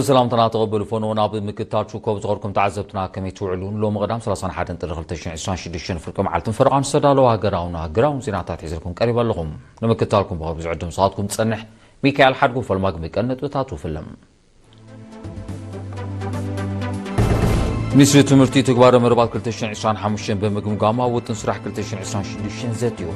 ሰላምታና ተቐበሉ። ፈኖ ናብ ምክትታል ችኮብ ዝኸርኩም ተዓዘብትና ከመይ ትውዕሉ? ሎሚ ቀዳም ሰላሳን ሓደን ጥሪ ክልተ ሽሕን ዕስራን ሽዱሽተን ፍርቂ መዓልትን ፈረቓን ዝተዳለወ ሃገራውን ሃገራውን ዜናታት ሒዘልኩም ቀሪበ ኣለኹም። ንምክትታልኩም ብኸብሪ ዝዕድም ሰዓትኩም ዝጸንሕ ሚካኤል ሓድጉ ፈልማግ ምቀን ነጥብታቱ ፍልም። ሚኒስትሪ ትምህርቲ ትግባረ መደባት ክልተ ሽሕን ዕስራን ሓሙሽተን ብምግምጋም ኣብ ውጥን ስራሕ ክልተ ሽሕን ዕስራን ሽዱሽተን ዘትዩ።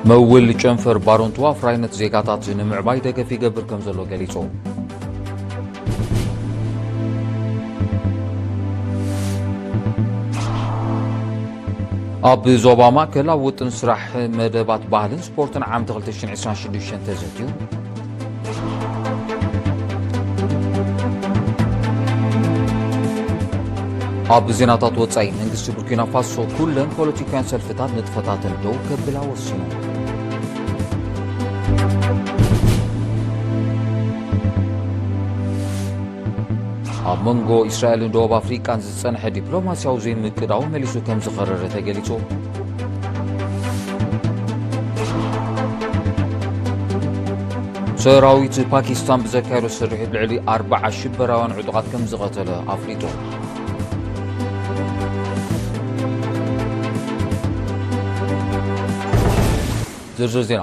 መውል ጨንፈር ባሮንቱ ኣፍራይነት ዜጋታት ንምዕባይ ደገፍ ይገብር ከም ዘሎ ገሊጹ። ኣብ ዞባ ማእከል ኣብ ውጥን ስራሕ መደባት ባህልን ስፖርትን ዓመት ክልተ ሽሕን ዕስራን ሽዱሽተን ተዘትዩ። ኣብ ዜናታት ወጻኢ፣ መንግስቲ ቡርኪና ፋሶ ኩለን ፖለቲካውያን ሰልፍታት ንጥፈታተን ደው ከብላ ወሲኑ። ኣብ መንጎ እስራኤልን ደቡብ ኣፍሪቃን ዝጸንሐ ዲፕሎማስያዊ ዘይምቅዳው መሊሱ ከም ዝኸረረ ተገሊጹ። ሰራዊት ፓኪስታን ብዘካየዶ ስርሒት ልዕሊ ኣርብዓ ሽበራውያን ዕጡቓት ከም ዝቐተለ ኣፍሊጡ። ዝርዝር ዜና።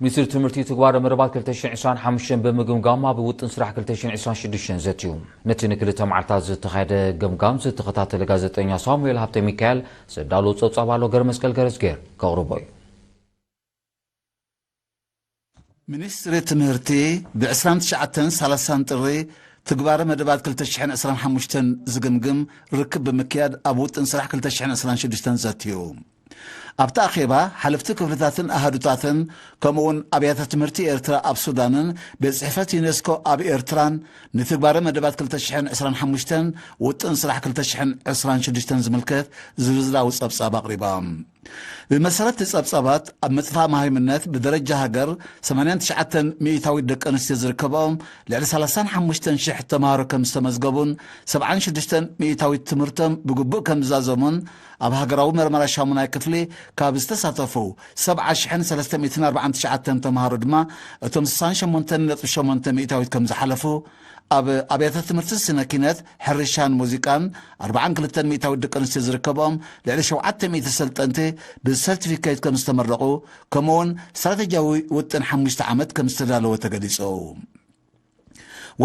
ሚኒስትሪ ትምህርቲ ትግባረ መደባት ክልተ ሽሕን ዕስራን ሓሙሽተን ብምግምጋም ኣብ ውጥን ስራሕ ክልተ ሽሕን ዕስራን ሽዱሽተን ዘትዩ። ነቲ ንክልተ መዓልታት ዝተኻየደ ገምጋም ዝተኸታተለ ጋዜጠኛ ሳሙኤል ሃብተ ሚካኤል ዘዳለዎ ጸብጻብ ኣሎ፣ ገረመስቀል ገረዝጌር ከቕርቦ እዩ። ሚኒስትሪ ትምህርቲ ብዕስራን ትሽዓተን ሰላሳን ጥሪ ትግባረ መደባት ክልተ ሽሕን ዕስራን ሓሙሽተን ዝግምግም ርክብ ብምክያድ ኣብ ውጥን ስራሕ ክልተ ሽሕን ዕስራን ሽዱሽተን ዘትዩ። ኣብቲ ኣኼባ፣ ሓለፍቲ ክፍልታትን ኣሃዱታትን፣ ከምኡውን ኣብያተ ትምህርቲ ኤርትራ ኣብ ሱዳንን ቤት ጽሕፈት ዩኔስኮ ኣብ ኤርትራን፣ ንትግባረ መደባት ክልተ ሽሕን ዕስራን ሓሙሽተን ውጥን ስራሕ ክልተ ሽሕን ዕስራን ሽዱሽተን ዝምልከት ዝርዝራዊ ጸብጻብ ኣቕሪቦም። ብመሰረት እቲ ጸብጻባት፣ ኣብ ምጥፋእ መሃይምነት ብደረጃ ሃገር ሰማንያን ትሽዓተን ሚእታዊት ደቂ ኣንስትዮ ዝርከብኦም ልዕሊ ሰላሳን ሓሙሽተን ሽሕ ተምሃሮ ከም ዝተመዝገቡን፣ ሰብዓን ሽዱሽተን ሚእታዊት ትምህርቶም ብግቡእ ከም ዝዛዘሙን፣ ኣብ ሃገራዊ መርመራ ሻሙናይ ክፍሊ ካብ ዝተሳተፉ ሰብዓ ሽሕን ሰለስተ ሚእትን ኣርባዓን ትሽዓተን ተምሃሮ ድማ፣ እቶም ስሳን ሸሞንተን ነጥቢ ሸሞንተ ሚእታዊት ከም ዝሓለፉ፣ ኣብ ኣብያተ ትምህርቲ ስነ ኪነት፣ ሕርሻን ሙዚቃን ኣርባዓን ክልተን ሚእታዊት ደቂ ኣንስትዮ ዝርከብኦም ልዕሊ ሸውዓተ ሚእቲ ሰልጠንቲ ብሰርቲፊኬት ከም ዝተመረቑ፣ ከምኡውን ስትራተጂያዊ ውጥን ሓሙሽተ ዓመት ከም ዝተዳለወ ተገሊጹ።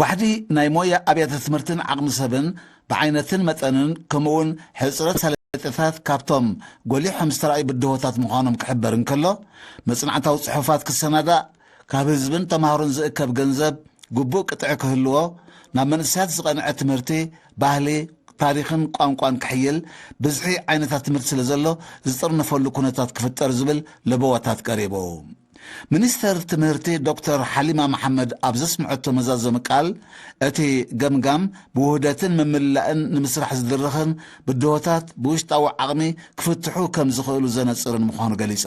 ዋሕዲ ናይ ሞያ ኣብያተ ትምህርትን ዓቕሚ ሰብን ብዓይነትን መጠንን፣ ከምኡውን ሕጽረት ሰለጤታት ካብቶም ጎሊሖም ዝተራእዩ ብድሆታት ምዃኖም ክሕበር እንከሎ፣ መጽናዕታዊ ጽሑፋት ክሰናዳእ፣ ካብ ህዝብን ተማሃሮን ዝእከብ ገንዘብ ግቡእ ቅጥዒ ክህልዎ፣ ናብ መንእሰያት ዝቐንዐ ትምህርቲ፣ ባህሊ፣ ታሪኽን ቋንቋን ክሕይል፣ ብዝሒ ዓይነታት ትምህርቲ ስለ ዘሎ ዝጥርነፈሉ ኩነታት ክፍጠር ዝብል ለበዋታት ቀሪቡ። ሚኒስተር ትምህርቲ ዶክተር ሓሊማ መሓመድ ኣብ ዘስምዐቶ መዛዘሚ ቃል፣ እቲ ገምጋም ብውህደትን ምምልላእን ንምስራሕ ዝድርኽን ብድሆታት ብውሽጣዊ ዓቕሚ ክፍትሑ ከም ዝኽእሉ ዘነጽርን ምዃኑ ገሊጻ።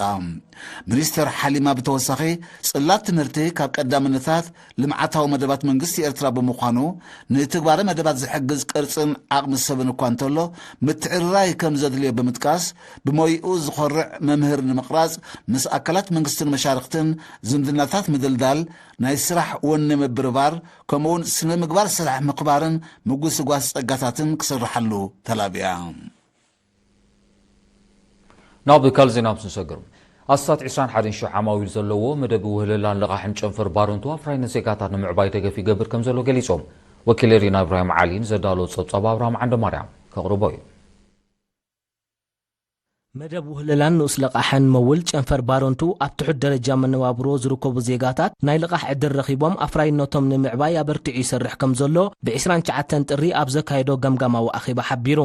ሚኒስተር ሓሊማ ብተወሳኺ፣ ጽላት ትምህርቲ ካብ ቀዳምነታት ልምዓታዊ መደባት መንግስቲ ኤርትራ ብምዃኑ፣ ንትግባረ መደባት ዝሕግዝ ቅርጽን ዓቕሚ ሰብን እኳ እንተሎ፣ ምትዕርራይ ከም ዘድልዮ ብምጥቃስ፣ ብሞይኡ ዝኾርዕ መምህር ንምቕራጽ፣ ምስ ኣካላት መንግስትን መሻርኽትን ዝምድናታት ምድልዳል፣ ናይ ስራሕ ወኒ ምብርባር፣ ከምኡውን ስነ ምግባር ስራሕ ምኽባርን ምጉስጓስ ጸጋታትን ክስርሓሉ ተላብያ። ናብ ካልእ ዜና ምስ ንሰግር፣ ኣስታት ዕስራን ሓደን ሽሕ ዓማዊል ዘለዎ መደብ ውህለላን ልቓሕን ጨንፈር ባረንቱ ኣፍራይነት ዜጋታት ንምዕባይ ደገፍ ይገብር ከም ዘሎ ገሊጾም። ወኪል ሪና እብራሂም ዓሊ ንዘዳሎ ጸብጻብ ኣብርሃም ዓንደማርያም ከቕርቦ እዩ። መደብ ውህለላን ንኡስ ልቓሕን መውል ጨንፈር ባረንቱ ኣብ ትሑት ደረጃ መነባብሮ ዝርከቡ ዜጋታት ናይ ልቓሕ ዕድል ረኺቦም ኣፍራይነቶም ንምዕባይ ኣበርቲዑ ይሰርሕ ከም ዘሎ ብ ዕስራን ትሽዓተን ጥሪ ኣብ ዘካየዶ ገምጋማዊ ኣኼባ ሓቢሩ።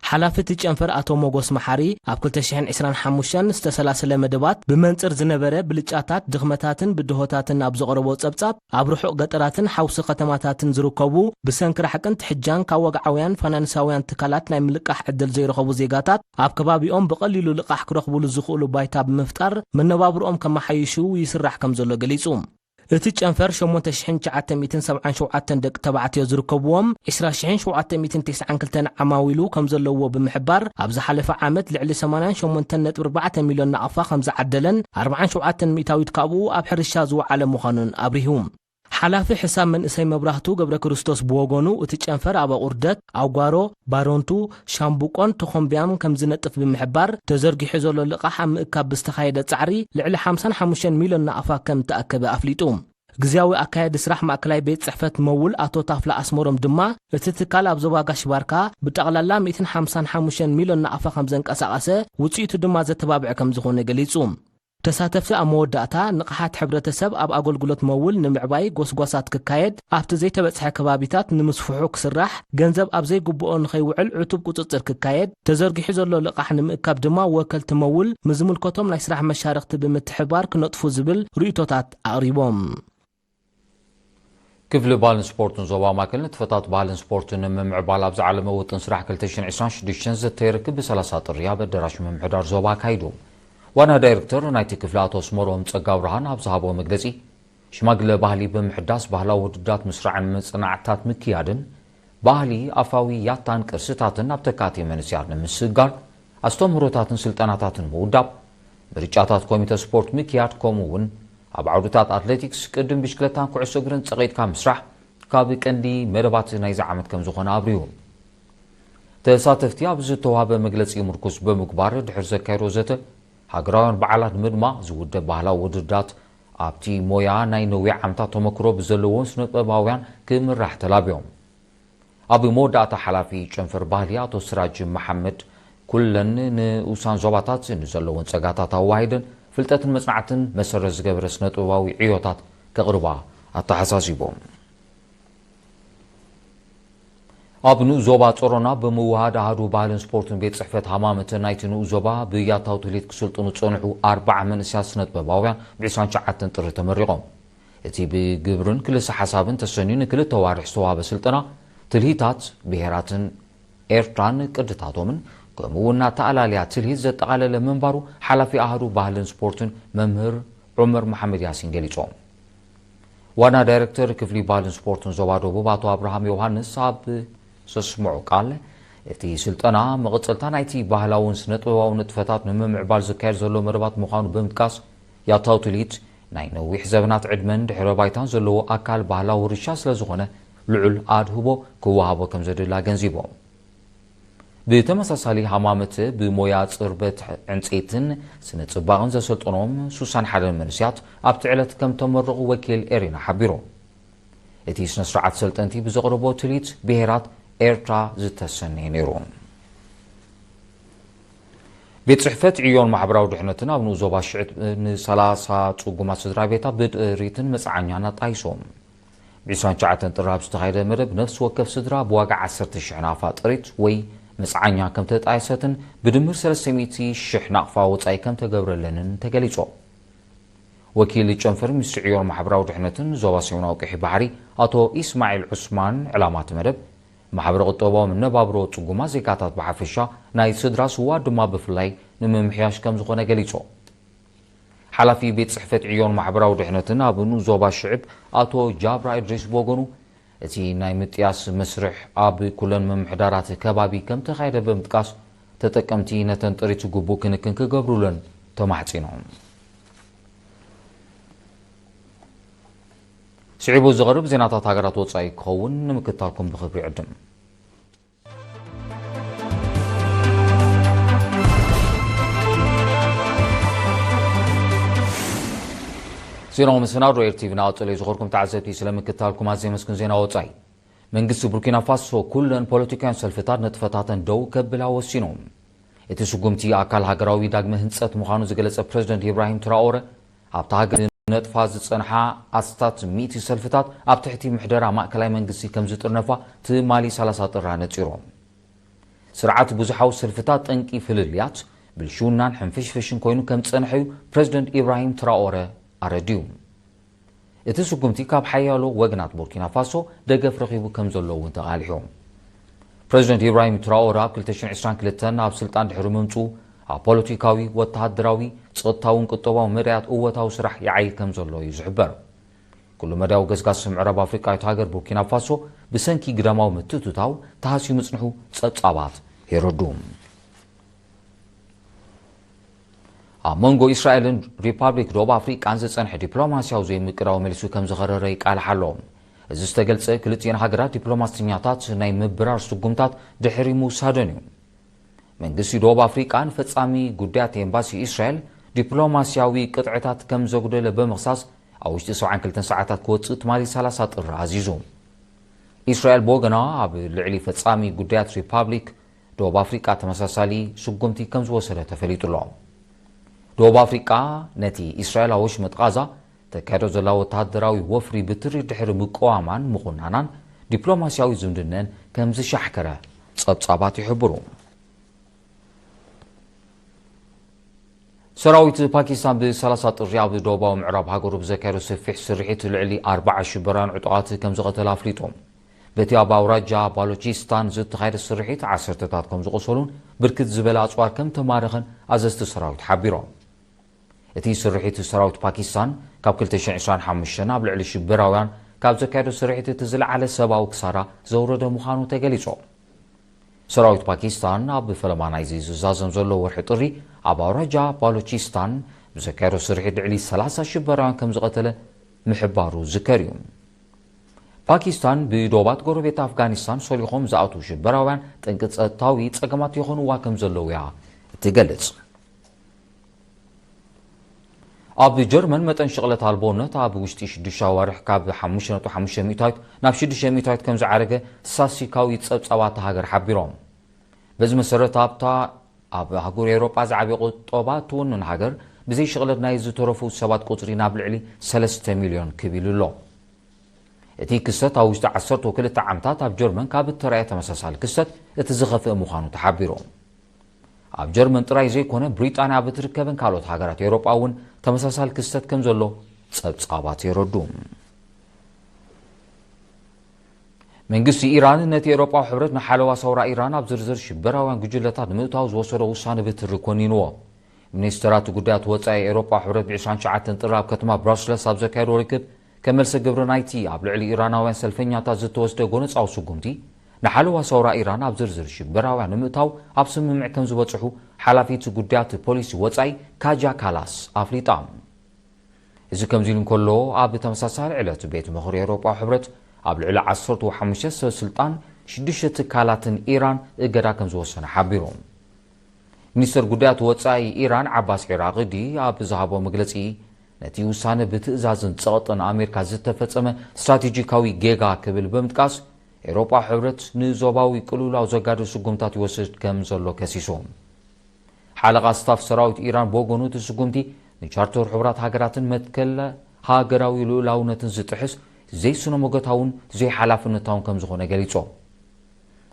ሓላፊ እቲ ጨንፈር ኣቶ ሞጎስ መሓሪ፣ ኣብ ክልተ ሽሕን ዕስራን ሓሙሽተን ዝተሰላሰለ መደባት ብመንጽር ዝነበረ ብልጫታት፣ ድኽመታትን ብድሆታትን ኣብ ዘቕረቦ ጸብጻብ፣ ኣብ ርሑቕ ገጠራትን ሓውሲ ከተማታትን ዝርከቡ ብሰንኪ ራሕቅን ትሕጃን ካብ ወግዓውያን ፋይናንሳውያን ትካላት ናይ ምልቃሕ ዕድል ዘይረኸቡ ዜጋታት፣ ኣብ ከባቢኦም ብቐሊሉ ልቓሕ ክረኽብሉ ዝኽእሉ ባይታ ብምፍጣር መነባብርኦም ከመሓይሹ ይስራሕ ከም ዘሎ ገሊጹ። እቲ ጨንፈር ሸሞንተ ሽሕን ትሽዓተ ሚእትን ሰብዓን ሸውዓተን ደቂ ተባዕትዮ ዝርከብዎም፣ ዕስራ ሽሕን ሸውዓተ ሚእትን ተስዓን ክልተን ዓማዊሉ ከም ዘለዎ ብምሕባር፣ ኣብ ዝሓለፈ ዓመት ልዕሊ ሰማንያን ሸሞንተን ነጥቢ ኣርባዕተ ሚልዮን ናቕፋ ከም ዝዓደለን፣ ኣርባዓን ሸውዓተን ሚእታዊት ካብኡ ኣብ ሕርሻ ዝወዓለ ምዃኑን ኣብሪሁ። ሓላፊ ሕሳብ መንእሰይ መብራህቱ ገብረ ክርስቶስ ብወገኑ፣ እቲ ጨንፈር ኣብ ኣቑርደት፣ ኣውጓሮ፣ ባረንቱ፣ ሻምቡቆን ተኾምቢያን ከም ዝነጥፍ ብምሕባር፣ ተዘርጊሑ ዘሎ ልቓሕ ኣብ ምእካብ ብዝተኻየደ ጻዕሪ ልዕሊ ሓምሳን ሓሙሽተን ሚልዮን ናቕፋ ከም እተኣከበ ኣፍሊጡ። ግዝያዊ ኣካያዲ ስራሕ ማእከላይ ቤት ጽሕፈት መውል ኣቶ ታፍላ ኣስመሮም ድማ፣ እቲ ትካል ኣብ ዞባ ጋሽ ባርካ ብጠቕላላ ሚእትን ሓምሳን ሓሙሽተን ሚልዮን ናቕፋ ከም ዘንቀሳቐሰ፣ ውጽኢቱ ድማ ዘተባብዕ ከም ዝኾነ ገሊጹ። ተሳተፍቲ ኣብ መወዳእታ፣ ንቕሓት ሕብረተሰብ ኣብ ኣገልግሎት መውል ንምዕባይ ጎስጓሳት ክካየድ፣ ኣብቲ ዘይተበጽሐ ከባቢታት ንምስፍሑ ክስራሕ፣ ገንዘብ ኣብ ዘይግብኦ ንኸይውዕል ዕቱብ ቁጽጽር ክካየድ፣ ተዘርጊሑ ዘሎ ልቓሕ ንምእካብ ድማ ወከልቲ መውል ምስ ዝምልከቶም ናይ ስራሕ መሻርኽቲ ብምትሕብባር ክነጥፉ ዝብል ርእይቶታት ኣቕሪቦም። ክፍሊ ባህልን ስፖርትን ዞባ ማእከል ንጥፈታት ባህልን ስፖርትን ንምምዕባል ኣብ ዝዓለመ ውጥን ስራሕ ክልተ ሽሕን ዕስራን ሽዱሽተን ዘተየርክብ ብሰላሳ ጥሪ ኣብ ኣዳራሽ ምምሕዳር ዞባ ኣካይዱ። ዋና ዳይሬክተር ናይቲ ክፍሊ ኣቶ ኣስመሮም ጸጋብርሃን ኣብ ዝሃቦ መግለጺ፣ ሽማግለ ባህሊ ብምሕዳስ ባህላዊ ውድድራት ምስራዕን መጽናዕትታት ምክያድን፣ ባህሊ ኣፋዊ ያታን ቅርስታትን ናብ ተካእቲ መንእሰያት ንምስግጋር ኣስተምህሮታትን ስልጠናታትን ምውዳብ፣ ምርጫታት ኮሚተ ስፖርት ምክያድ፣ ከምኡ እውን ኣብ ዓውድታት ኣትሌቲክስ፣ ቅድም ብሽክለታን ኩዕሶ እግርን ጸቒጥካ ምስራሕ ካብ ቀንዲ መደባት ናይዚ ዓመት ከም ዝኾነ ኣብሪሁ። ተሳተፍቲ ኣብ ዝተዋህበ መግለጺ ምርኩስ ብምግባር ድሕሪ ዘካየዶ ዘተ፣ ሃገራውያን በዓላት ንምድማቕ ዝውደብ ባህላዊ ውድድራት ኣብቲ ሞያ ናይ ነዊሕ ዓመታት ተመክሮ ብዘለዎም ስነ-ጥበባውያን ክምራሕ ተላብዮም። ኣብ መወዳእታ ሓላፊ ጨንፈር ባህሊ ኣቶ ስራጅ መሓመድ፣ ኩለን ንኡሳን ዞባታት ንዘለወን ጸጋታት ኣዋሂደን ፍልጠትን መጽናዕትን መሰረት ዝገበረ ስነ-ጥበባዊ ዕዮታት ከቕርባ ኣተሓሳሲቦም። ኣብ ንኡስ ዞባ ጾሮና ብምውሃድ ኣሃዱ ባህልን ስፖርትን ቤት ጽሕፈት ሃማመተ ናይቲ ንኡስ ዞባ ብያታዊ ትልሂት ክስልጥኑ ዝጸንሑ ኣርባዓ መንእሰያት ስነ-ጥበባውያን ብ ዕስራን ትሽዓተን ጥሪ ተመሪቖም። እቲ ብግብርን ክልሰ ሓሳብን ተሰንዩ ንክልተ ዋርሕ ዝተዋህበ ስልጠና፣ ትልሂታት ብሄራትን ኤርትራን ቅድታቶምን፣ ከምኡ እውን ኣተኣላልያ ትልሂት ዘጠቓለለ ምንባሩ ሓላፊ ኣሃዱ ባህልን ስፖርትን መምህር ዑመር መሓመድ ያሲን ገሊጾም። ዋና ዳይሬክተር ክፍሊ ባህልን ስፖርትን ዞባ ደቡብ ኣቶ ኣብርሃም ዮሃንስ ኣብ ዘስምዖ ቃል፣ እቲ ስልጠና መቐጸልታ ናይቲ ባህላውን ስነ-ጥበባዊ ንጥፈታት ንምምዕባል ዝካየድ ዘሎ መደባት ምዃኑ ብምጥቃስ፣ ያታዊ ትልሂት ናይ ነዊሕ ዘበናት ዕድመን ድሕረ ባይታን ዘለዎ ኣካል ባህላዊ ውርሻ ስለ ዝኾነ፣ ልዑል ኣድህቦ ክወሃቦ ከም ዘድሊ ኣገንዚቦም። ብተመሳሳሊ ሃማመተ ብሞያ ጽርበት ዕንጸይትን ስነ ጽባቕን ዘሰልጠኖም ሱሳን ሓደን መንእሰያት ኣብቲ ዕለት ከም ተመረቑ ወኪል ኤሪና ሓቢሩ። እቲ ስነ ስርዓት ሰልጠንቲ ብዘቕረቦ ትልሂት ብሄራት ኤርትራ ዝተሰነየ ነይሩ። ቤት ጽሕፈት ዕዮን ማሕበራዊ ድሕነትን ኣብ ንኡስ ዞባ ሽዕብ ን ሰላሳ ጽጉማት ስድራ ቤታት ብጥሪትን መጽዓኛን ኣጣይሶም። ብ ዕስራን ትሽዓተን ጥሪ ኣብ ዝተኻየደ መደብ፣ ነፍሲ ወከፍ ስድራ ብዋጋ ዓሰርተ ሽሕ ናቕፋ ጥሪት ወይ መጽዓኛ ከም ተጣየሰትን ብድምር ሰለስተ ሚእቲ ሽሕ ናቕፋ ወጻኢ ከም ተገብረለንን ተገሊጹ። ወኪል ጨንፈር ሚኒስትሪ ዕዮን ማሕበራዊ ድሕነትን ዞባ ሰሜናዊ ቀይሕ ባሕሪ ኣቶ ኢስማዒል ዑስማን፣ ዕላማ እቲ መደብ ማሕበረ ቁጠባዊ መነባብሮ ጽጉማት ዜጋታት ብሓፈሻ፣ ናይ ስድራ ስውኣት ድማ ብፍላይ ንምምሕያሽ ከም ዝኾነ ገሊጹ። ሓላፊ ቤት ጽሕፈት ዕዮን ማሕበራዊ ድሕነትን ኣብ ንኡስ ዞባ ሽዕብ ኣቶ ጃብራ እድሪስ ብወገኑ፣ እቲ ናይ ምጥያስ መስርሕ ኣብ ኩለን ምምሕዳራት ከባቢ ከም ተኻየደ ብምጥቃስ፣ ተጠቀምቲ ነተን ጥሪት ግቡእ ክንክን ክገብሩለን ተማሕጺኖም። ስዒቡ ዝቐርብ ዜናታት ሃገራት ወጻኢ ክኸውን ንምክትታልኩም ብኽብሪ ይዕድም። ዜናዊ መሰናዶ ኤር ቲቪ ናቐጸለ እዩ። ዝኸርኩም ተዓዘብቲ፣ ስለ ምክትታልኩም ኣዝየ የመስግን። ዜና ወጻኢ። መንግስቲ ቡርኪና ፋሶ ኩለን ፖለቲካውያን ሰልፍታት ንጥፈታተን ደው ከብላ ወሲኑ። እቲ ስጉምቲ ኣካል ሃገራዊ ዳግመ ህንጸት ምዃኑ ዝገለጸ ፕረዚደንት ኢብራሂም ትራኦረ፣ ኣብታ ሃገር ነጥፋ ዝጸንሓ ኣስታት ሚእቲ ሰልፍታት ኣብ ትሕቲ ምሕደራ ማእከላይ መንግስቲ ከም ዝጥርነፋ ትማሊ ሰላሳ ጥሪ ኣነጺሩ። ስርዓት ብዙሓዊ ሰልፍታት ጠንቂ ፍልልያት፣ ብልሽውናን ሕንፍሽፍሽን ኮይኑ ከም ዝጸንሐ እዩ ፕረዚደንት ኢብራሂም ትራኦረ ኣረድዩ። እቲ ስጉምቲ ካብ ሓያሎ ወገናት ቡርኪና ፋሶ ደገፍ ረኺቡ ከም ዘሎ እውን ተቓሊሑ። ፕረዚደንት ኢብራሂም ትራኦረ ኣብ ክልተ ሽሕን ዕስራን ክልተን ኣብ ስልጣን ድሕሪ ምምጽኡ፣ ኣብ ፖለቲካዊ፣ ወተሃደራዊ፣ ጸጥታውን ቁጠባዊ መዳያት እወታዊ ስራሕ ይዓይድ ከም ዘሎ እዩ ዝሕበር። ኩሉ መዳያዊ ገስጋስ ምዕራብ ኣፍሪቃዊት ሃገር ቡርኪና ፋሶ ብሰንኪ ግዳማዊ ምትእትታው ተሃስዩ ምጽንሑ ጸብጻባት የረዱ። ኣብ መንጎ እስራኤልን ሪፓብሊክ ደቡብ ኣፍሪቃን ዝጸንሐ ዲፕሎማስያዊ ዘይምቅራው መሊሱ ከም ዝኸረረ ይቃልሕ ኣሎ። እዚ ዝተገልጸ፣ ክልቲኤን ሃገራት ዲፕሎማስኛታት ናይ ምብራር ስጉምታት ድሕሪ ምውሳደን እዩ። መንግስቲ ደቡብ ኣፍሪቃ ንፈጻሚ ጉዳያት ኤምባሲ እስራኤል ዲፕሎማስያዊ ቅጥዕታት ከም ዘጉደለ ብምኽሳስ፣ ኣብ ውሽጢ ሰብዓን ክልተን ሰዓታት ክወጽእ ትማሊ ሰላሳ ጥሪ ኣዚዙ። እስራኤል ብወገና ኣብ ልዕሊ ፈጻሚ ጉዳያት ሪፓብሊክ ደቡብ ኣፍሪቃ ተመሳሳሊ ስጉምቲ ከም ዝወሰደ ተፈሊጡ ኣሎ። ደቡብ ኣፍሪቃ ነቲ እስራኤል ኣብ ወሽመጥ ቃዛ ተካይዶ ዘላ ወተሃደራዊ ወፍሪ ብትሪ ድሕሪ ምቅዋማን ምኹናናን ዲፕሎማስያዊ ዝምድነን ከም ዝሻሕከረ ጸብጻባት ይሕብሩ። ሰራዊት ፓኪስታን ብ30 ጥሪ ኣብ ደቡባዊ ምዕራብ ሃገሩ ብዘካየዶ ሰፊሕ ስርሒት ልዕሊ ኣርባዓ ሽበራን ዕጡቓት ከም ዝቐተለ ኣፍሊጡ። በቲ ኣብ ኣውራጃ ባሎቺስታን ዝተኻየደ ስርሒት ዓሰርተታት ከም ዝቖሰሉን ብርክት ዝበለ ኣጽዋር ከም ተማረኸን ኣዘዝቲ ሰራዊት ሓቢሮም። እቲ ስርሒት ሰራዊት ፓኪስታን ካብ ክልተ ሽሕን ዕስራን ሓሙሽተን ኣብ ልዕሊ ሽበራውያን ካብ ዘካየዶ ስርሒት እቲ ዝለዓለ ሰብኣዊ ክሳራ ዘውረደ ምዃኑ ተገሊጹ። ሰራዊት ፓኪስታን ኣብ ፈለማ ናይዚ ዝዛዘም ዘሎ ወርሒ ጥሪ ኣብ ኣውራጃ ባሎቺስታን ብዘካየዶ ስርሒት ልዕሊ ሰላሳ ሽበራውያን ከም ዝቐተለ ምሕባሩ ዝከር እዩ። ፓኪስታን ብዶባት ጎረቤት ኣፍጋኒስታን ሰሊኾም ዝኣትዉ ሽበራውያን ጠንቂ ጸጥታዊ ጸገማት ይኾንዋ ከም ዘለዉ እያ እትገልጽ። ኣብ ጀርመን መጠን ሽቕለት ኣልቦነት ኣብ ውሽጢ ሽዱሽተ ኣዋርሕ ካብ ሓሙሽተ ነጥቢ ሓሙሽተ ሚእታዊት ናብ ሽዱሽተ ሚእታዊት ከም ዝዓረገ ስታስቲካዊ ጸብጻባት እታ ሃገር ሓቢሮም። በዚ መሰረት ኣብታ ኣብ ኣህጉር ኤውሮጳ ዝዓበየ ቁጠባ እትውንን ሃገር ብዘይ ሽቕለት ናይ ዝተረፉ ሰባት ቁጽሪ ናብ ልዕሊ ሰለስተ ሚልዮን ክብ ኢሉ ኣሎ። እቲ ክስተት ኣብ ውሽጢ ዓሰርተ ክልተ ዓመታት ኣብ ጀርመን ካብ እተራእየ ተመሳሳሊ ክስተት እቲ ዝኸፍአ ምዃኑ ተሓቢሩ። ኣብ ጀርመን ጥራይ ዘይኮነ፣ ብሪጣንያ ኣብ እትርከበን ካልኦት ሃገራት ኤውሮጳ እውን ተመሳሳሊ ክስተት ከም ዘሎ ጸብጻባት የረዱ። መንግስቲ ኢራን ነቲ ኤውሮጳዊ ሕብረት ንሓለዋ ሰውራ ኢራን ኣብ ዝርዝር ሽበራውያን ጉጅለታት ንምእታው ዝወሰዶ ውሳነ ብትሪ ኮኒንዎ። ሚኒስተራት ጉዳያት ወጻኢ ኤውሮጳዊ ሕብረት ብ ዕስራን ትሽዓተን ጥሪ ኣብ ከተማ ብራስለስ ኣብ ዘካየዶ ርክብ፣ ከም መልሰ ግብሪ ናይቲ ኣብ ልዕሊ ኢራናውያን ሰልፈኛታት ዝተወስደ ጎነጻዊ ስጉምቲ፣ ንሓለዋ ሰውራ ኢራን ኣብ ዝርዝር ሽበራውያን ንምእታው ኣብ ስምምዕ ከም ዝበጽሑ ሓላፊት ጉዳያት ፖሊሲ ወጻኢ ካጃ ካላስ ኣፍሊጣ። እዚ ከምዚ ኢሉ እንከሎ፣ ኣብ ተመሳሳሊ ዕለት ቤት ምኽሪ ኤውሮጳዊ ሕብረት ኣብ ልዕሊ ዓሰርተ ሓሙሽተ ሰብ ስልጣን ሽዱሽተ ትካላትን ኢራን እገዳ ከም ዝወሰነ ሓቢሩ። ሚኒስተር ጉዳያት ወጻኢ ኢራን ዓባስ ዒራቕዲ ኣብ ዝሃቦ መግለጺ፣ ነቲ ውሳነ ብትእዛዝን ጸቕጥን ኣሜሪካ ዝተፈጸመ ስትራቴጂካዊ ጌጋ ክብል ብምጥቃስ፣ ኤውሮጳ ሕብረት ንዞባዊ ቅልውላው ዘጋድድ ስጉምታት ይወስድ ከም ዘሎ ከሲሱ። ሓለቓ ስታፍ ሰራዊት ኢራን ብወገኑ፣ እቲ ስጉምቲ ንቻርተር ሕቡራት ሃገራትን መትከል ሃገራዊ ልኡላውነትን ዝጥሕስ ዘይስነ መጎታውን ዘይሓላፍነታውን ከም ዝኾነ ገሊጹ።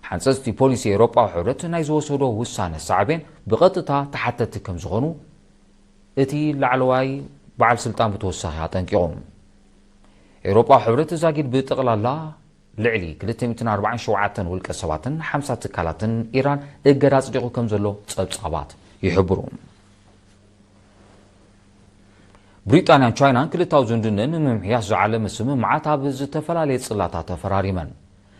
ሓንጸጽቲ ፖሊሲ ኤውሮጳዊ ሕብረት ናይ ዝወሰዶ ውሳነ ሳዕቤን ብቐጥታ ተሓተቲ ከም ዝኾኑ እቲ ላዕለዋይ በዓል ስልጣን ብተወሳኺ ኣጠንቂቑ። ኤውሮጳዊ ሕብረት ዛጊድ ብጠቕላላ ልዕሊ ክልተ ሚእትን ኣርባዓን ሸውዓተን ውልቀ ሰባትን ሓምሳ ትካላትን ኢራን እገዳ ኣጽዲቑ ከም ዘሎ ጸብጻባት ይሕብሩ። ብሪጣንያን ቻይናን ክልታዊ ዝምድነን ንምምሕያሽ ዝዓለመ ስምምዓት ኣብ ዝተፈላለየ ጽላታት ተፈራሪመን።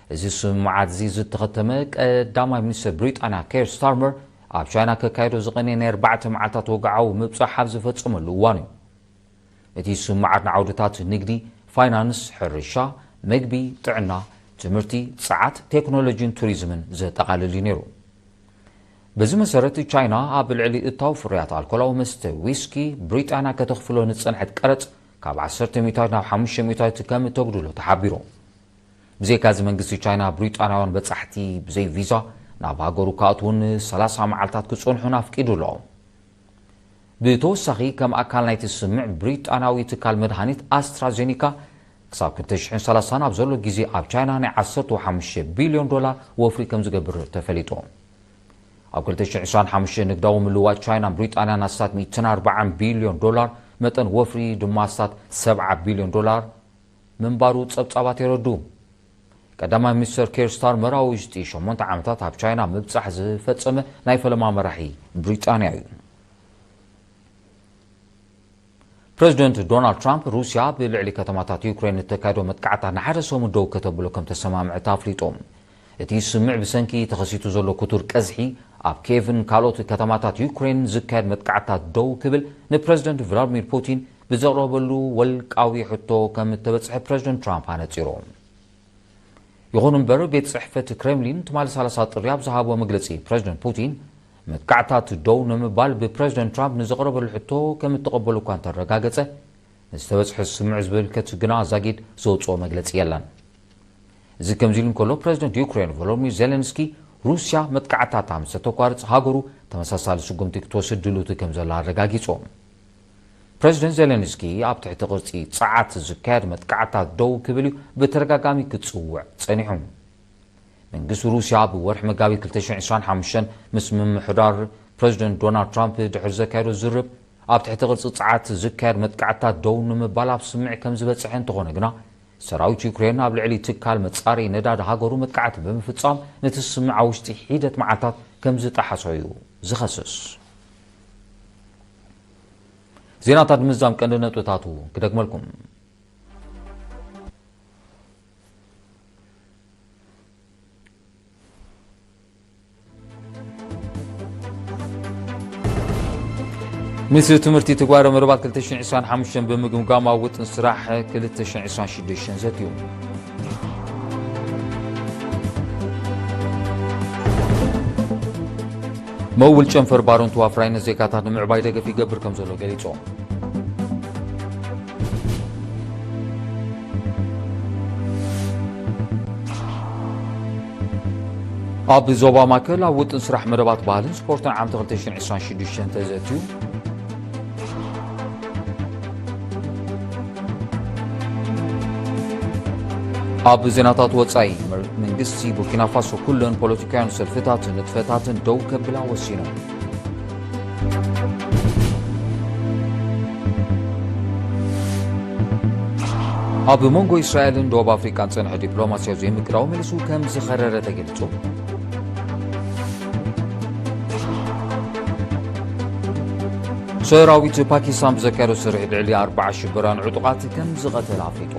እዚ ስምምዓት እዚ ዝተኸተመ ቀዳማይ ሚኒስትር ብሪጣንያ ኬር ስታርመር ኣብ ቻይና ከካየዶ ዝቐነየ ናይ ኣርባዕተ መዓልታት ወግዓዊ ምብጻሕ ኣብ ዝፈጸመሉ እዋን እዩ። እቲ ስምምዓት ንዓውድታት ንግዲ፣ ፋይናንስ፣ ሕርሻ፣ መግቢ፣ ጥዕና፣ ትምህርቲ፣ ጸዓት፣ ቴክኖሎጂን ቱሪዝምን ዘጠቓልል እዩ ነይሩ። በዚ መሰረት፣ ቻይና ኣብ ልዕሊ እታው ፍርያት ኣልኮላዊ መስተ ዊስኪ ብሪጣንያ ከተኽፍሎ ንዝጸንሐት ቀረጽ ካብ ዓሰርተ ሚእታዊት ናብ ሓሙሽተ ሚእታዊት ከም እተጉድሎ ተሓቢሩ። ብዘይካዚ፣ መንግስቲ ቻይና ብሪጣንያውያን በጻሕቲ ብዘይ ቪዛ ናብ ሃገሩ ክኣትዉን ሰላሳ መዓልታት ክጸንሑን ኣፍቂዱ ኣሎ። ብተወሳኺ፣ ከም ኣካል ናይቲ ስምምዕ፣ ብሪጣንያዊ ትካል መድሃኒት ኣስትራዜኒካ ክሳብ ክልተ ሽሕን ሰላሳን ኣብ ዘሎ ግዜ ኣብ ቻይና ናይ ዓሰርተ ሓሙሽተ ቢልዮን ዶላር ወፍሪ ከም ዝገብር ተፈሊጡ። ኣብ ክልተ ሽሕን ዕስራን ሓሙሽተን ንግዳዊ ምልውዋጥ ቻይናን ብሪጣንያን ኣስታት ሚእትን ኣርባዓን ቢልዮን ዶላር፣ መጠን ወፍሪ ድማ ኣስታት ሰብዓ ቢልዮን ዶላር ምንባሩ ጸብጻባት የረዱ። ቀዳማይ ሚኒስተር ኬር ስታርመር ኣብ ውሽጢ ሸሞንተ ዓመታት ኣብ ቻይና ምብጻሕ ዝፈጸመ ናይ ፈለማ መራሒ ብሪጣንያ እዩ። ፕረዚደንት ዶናልድ ትራምፕ፣ ሩስያ ብልዕሊ ከተማታት ዩክሬን እተካየዶ መጥቃዕታት ንሓደ ሰሙን ደው ከተብሎ ከም ተሰማምዐት ኣፍሊጡ። እቲ ስምምዕ ብሰንኪ ተኸሲቱ ዘሎ ክቱር ቀዝሒ ኣብ ኬቭን ካልኦት ከተማታት ዩክሬን ዝካየድ መጥቃዕታት ደው ክብል ንፕረዚደንት ቭላድሚር ፑቲን ብዘቕረበሉ ወልቃዊ ሕቶ ከም እተበጽሐ ፕረዚደንት ትራምፕ ኣነጺሩ። ይኹን እምበር፣ ቤት ጽሕፈት ክሬምሊን ትማሊ ሰላሳ ጥሪ ኣብ ዝሃቦ መግለጺ፣ ፕረዚደንት ፑቲን መጥቃዕታት ደው ንምባል ብፕረዚደንት ትራምፕ ንዘቕረበሉ ሕቶ ከም እተቐበሉ እኳ እንተረጋገጸ፣ ንዝተበጽሐ ስምምዕ ዝምልከት ግና ዛጊድ ዘውጽኦ መግለጺ የለን። እዚ ከምዚ ኢሉ እንከሎ፣ ፕረዚደንት ዩክሬን ቮሎዲሚር ዜሌንስኪ፣ ሩስያ መጥቃዕታታ ምስ ተተቋርጽ፣ ሃገሩ ተመሳሳሊ ስጉምቲ ክትወስድ ድልውቲ ከም ዘላ ኣረጋጊጹ። ፕረዚደንት ዜሌንስኪ፣ ኣብ ትሕቲ ቅርጺ ጸዓት ዝካየድ መጥቃዕታት ደው ክብል እዩ ብተደጋጋሚ ክጽውዕ ጸኒሑ። መንግስቲ ሩስያ፣ ኣብ ወርሒ መጋቢት ክልተ ሽሕን ዕስራን ሓሙሽተን ምስ ምምሕዳር ፕረዚደንት ዶናልድ ትራምፕ ድሕሪ ዘካየዶ ዝርርብ፣ ኣብ ትሕቲ ቅርጺ ጸዓት ዝካየድ መጥቃዕታት ደው ንምባል ኣብ ስምምዕ ከም ዝበጽሐ፣ እንተኾነ ግና፣ ሰራዊት ዩክሬን ኣብ ልዕሊ ትካል መጻረዪ ነዳዲ ሃገሩ መጥቃዕቲ ብምፍጻም፣ ነቲ ስምምዕ ኣብ ውሽጢ ሒደት መዓልታት ከም ዝጠሓሶ እዩ ዝኸስስ። ዜናታት ምዝዛም ቀንዲ ነጥብታቱ ክደግመልኩም። ምስ ትምህርቲ ትግባረ መደባት ክልተ ሽሕን ዕስራን ሓሙሽተን ብምግምጋም፣ ኣብ ውጥን ስራሕ ክልተ ሽሕን ዕስራን ሽዱሽተን ዘትዩ። መውል ጨንፈር ባረንቱ ኣፍራይነት ዜጋታት ንምዕባይ ደገፍ ይገብር ከም ዘሎ ገሊጹ። ኣብ ዞባ ማእከል ኣብ ውጥን ስራሕ መደባት ባህልን ስፖርትን ዓመት ክልተ ሽሕን ዕስራን ሽዱሽተን ተዘትዩ። ኣብ ዜናታት ወጻኢ፣ መንግስቲ ቡርኪና ፋሶ ኩለን ፖለቲካውያን ሰልፍታትን ንጥፈታትን ደው ከብላ ወሲኑ። ኣብ መንጎ እስራኤልን ደቡብ ኣፍሪቃን ዝጸንሐ ዲፕሎማስያዊ ዘይምቅዳው መሊሱ ከም ዝኸረረ ተገሊጹ። ሰራዊት ፓኪስታን ብዘካየዶ ስርሒት ልዕሊ ኣርባዓ ሽበራን ዕጡቓት ከም ዝቐተለ ኣፍሊጡ።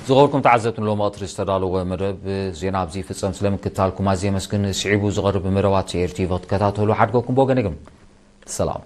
ዝኸበርኩም ተዓዘብትን፣ ሎሚ ቀትሪ ዝተዳለወ መደብ ዜና ኣብዚ ይፍጸም። ስለ ምክትታልኩም ኣዝየ የመስግን። ስዒቡ ዝቐርብ መደባት ኤር ቲ ቪ ክትከታተሉ ሓድገኩም። ብወገነይ ግን ሰላም።